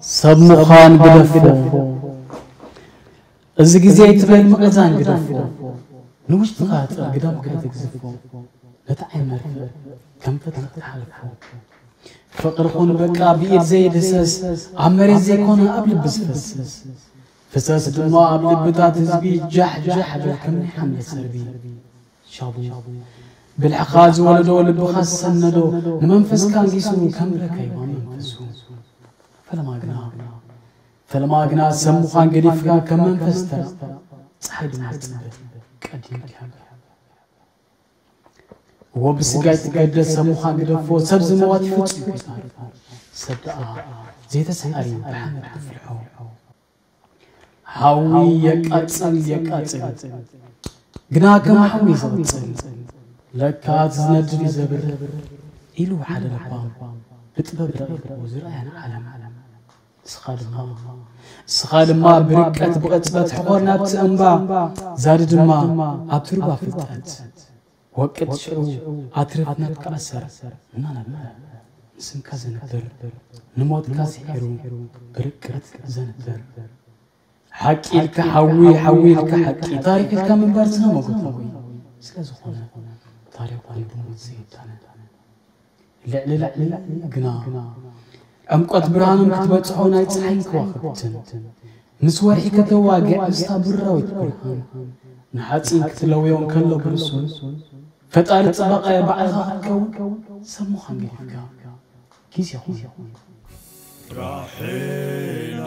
ሰብ ምዃን ግደፎ። እዚ ግዜ ትበል ምቕዛን ግደፎ። ንውሽጥኻ ጥር ግዳም ከይትግዝፎ። ነቲ ዓይን መርፍእ ከም ፈትሊ ክትሓልፎ። ፍቕሪ ኹን በቃ ብኢድ ዘይድህሰስ፣ ኣብ መሬት ዘይኮነ ኣብ ልቢ ዝፈስስ። ፍሰስ ድማ ኣብ ልብታት ህዝቢ ጃሕ ጃሕ በል ከም ናይ ሓምለ ሰርቢ። ሻቡ ብልሕኻ ዝወለዶ ልብኻ ዝሰነዶ፣ ንመንፈስካ ኣንጊሱ ከም ብረካ ይባ መንፈሱ። ፈለማ ግና ፈለማ ግና ሰብ ምዃን ገዲፍካ ከም መንፈስ ተራ ጸሓይ ድማ ትጽበ ቀዲምካ። እዎ ብስጋይ ትገደስ ሰብ ምዃን ግደፎ፣ ሰብ ዝመዋት ይፍጹም ከይታርፎ። ሰብ ደኣ ዘይተሳኣሪ ብሓመድ ትፍልሖ። ሓዊ የቃጽል የቃጽል ግና ከም ሓዊ ዝቕጽል፣ ለካ እቲ ዝነድድ እዩ ዘብርህ ኢሉ ሓደ ለባም ብጥበብ ረቒቑ ዝረኣየን ዓለም። ንስኻ ድማ ንስኻ ድማ ብርቀት ብቐጽበት ሕኾር ናብቲ እምባ፣ ዛዲ ድማ ኣብቲ ሩባ ፍልጠት። ወቅጥ ሽዑ ኣትርፍ ናትካ ኣሰር እናነብረ፣ ንስምካ ዘንብር ንሞትካ ስሒሩ ብርቀት ዘንብር። ሓቂ ኢልካ ሓዊ ሓዊ ኢልካ ሓቂ ታሪኽ ኢልካ ምንባር ዝነመጎታዊ ስለ ዝኾነ ታሪኽ ኮይኑ ብሞት ዘይዳነ። ልዕሊ ልዕሊ ግና ዕምቆት ብርሃኖም ክትበጽሖ ናይ ጸሓይን ከዋኽብትን ምስ ወርሒ ከተዋግዕ ምስታ ብሩራዊት ብርሃን ንሓጺን ክትለውዮ እንከሎ ብርሱን ፈጣሪ ጽባቐ ባዕልኻ ክትከውን ሰብ ምዃን ገዲፍካ ግዜ ኹን። ራሒና